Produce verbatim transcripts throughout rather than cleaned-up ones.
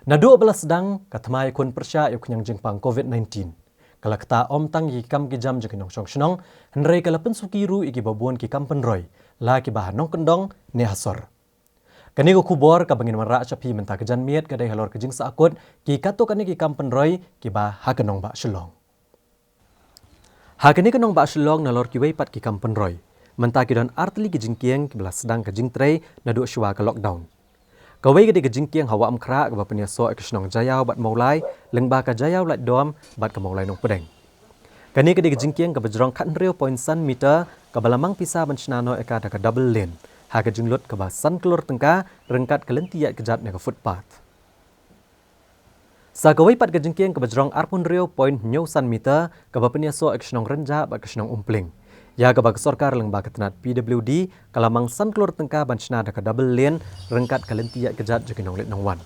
Naduh ba la sdang ka thma ïakhun pyrshah ïa u khñiang jingpang COVID nineteen, ka la ktah ym tang ïa ki kam ki jam jong ki nongshong shnong, hynrei ka la pynsuki ruh ïa kiba bun ki kam pynroi, la kiba ha nongkyndong ne ha sor. Kane ka khubor kaba ngin wanrah sha phi mynta ka janmiet ka dei halor ka jingsahkut ki katto katne ki kam pynroi kiba ha ka nongbah Shillong. Ha kane ka nongbah Shillong nalor kiwei pat ki kam pynroi, mynta ki don artylli ki jingkieng kiba la sdang ka jingtrei naduh shwa ka lockdown. Kawei ka dei ka jingkieng ha Wah Umkhrah kaba pynïasoh ïa ka shnong Jaiaw bad Mawlai, lyngba ka Jaiaw Laitdom bad ka Mawlai Nongpdeng. Kane ka dei ka jingkieng kaba jrong khathynriew point san meter kaba la mang pisa ban shna noh ïa ka da ka double lane ha ka jinglut kaba san klur tyngka ryngkat ka lynti ïaid kjat na ka footpath. Sa kawei pat ka jingkieng kaba jrong arphew hynriew point hynñiew san meter kaba pynïasoh ïa ka shnong Rynjah bad ka shnong Umpling, ïa kaba ka sorkar lyngba ka tnat P W D ka la mang san klur tyngka ban shna da ka double lane ryngkat ka lynti ïaid kjat jong ki nongleit nongwan.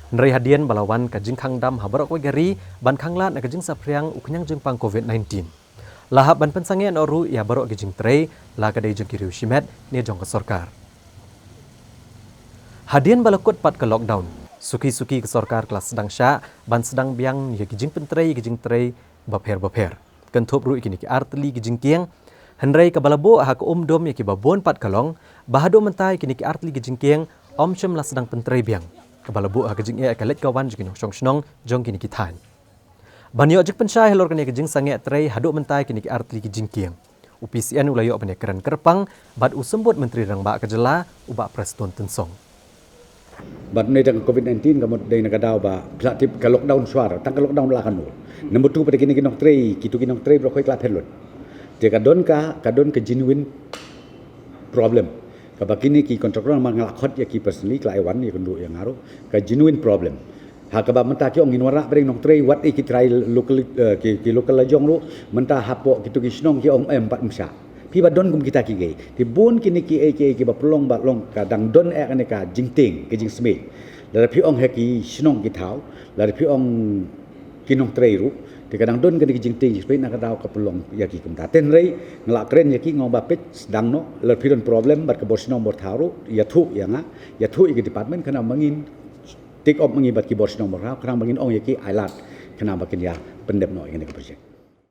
Hynrei hadien ba la wan ka jingkhang dam ha baroh kawei ka ri ban khanglad na ka jingsaphriang u khñiang jingpang COVID nineteen, la hap ban pynsangeh noh ruh ïa baroh ki jingtrei, la ka dei jong ki riew shimet ne jong ka sorkar. Hadien ba la kut pat ka lockdown, suki suki ka sorkar ka la sdang shah ban sdang biang ïa ki jingpyntrei ïa ki jingtrei bapher bapher, kynthup ruh ïa kine ki artylli ki jingkieng. Hynrei kaba la buh ha ka umdum ïa kiba bun pat ka long ba haduh mynta ïa kine ki artylli ki jingkieng ym shym la sdang pyntrei biang, kaba la buh ha ka jingeh ïa ka leit ka wan jong ki nongshong shnong jong kine ki thaiñ. Ban ïoh jingpynshai halor kane ka jingsangeh trei haduh mynta ïa kine ki artylli ki jingkieng, u P C N u la ïoh ban ïakren kyrpang bad u Symbud Myntri Rangbah ka jylla, u Bah Prestone Tynsong. Bad ne tang COVID nineteen ka mut dei na ka daw ba phi la tip ka lockdown shwa, tang ka lockdown la ka nur. Number two pat kine ki nongtrei, kitu ki nongtrei baroh kawei ka la pher lut. Te ka don ka, ka don ka genuine problem. Kaba kine ki contractor, ma nga la khot ïa ki personally, ka la ïa wan ïakynduh ïa nga ruh, ka genuine problem. Ha kaba mynta ki ong ngin wanrah pdeng nongtrei, wat ïa ki trai local, eh, ki, ki local la jong ruh, mynta hapoh kitu ki shnong ki ong em pat ym shah. Phi ba don kum kita kiei kiei. Te bun kine kiei kiei kiba pynlong ba long ka dang don eh kane ka jingtieng, ka jingsmei. Lada phi ong ha ki shnong ki thaw, lada phi ong ki nongtrei ruh, te ka dang don kane ka jingtieng jingsmei na ka daw ka pynlong ïa ki kumta. Te hynrei nga la kren ïa ki, nga ong ba peit sdang noh, lada phi don problem bad ka bor shnong bor thaw ruh, ïathuh ïa nga, ïathuh ïa ki department, khnang ba ngin take up ma ngi bad ki bor shnong bor thaw, khnang ba ngin ong ïa ki ai lad, khnang ba kin ïa pyndep noh ïa kane ka project.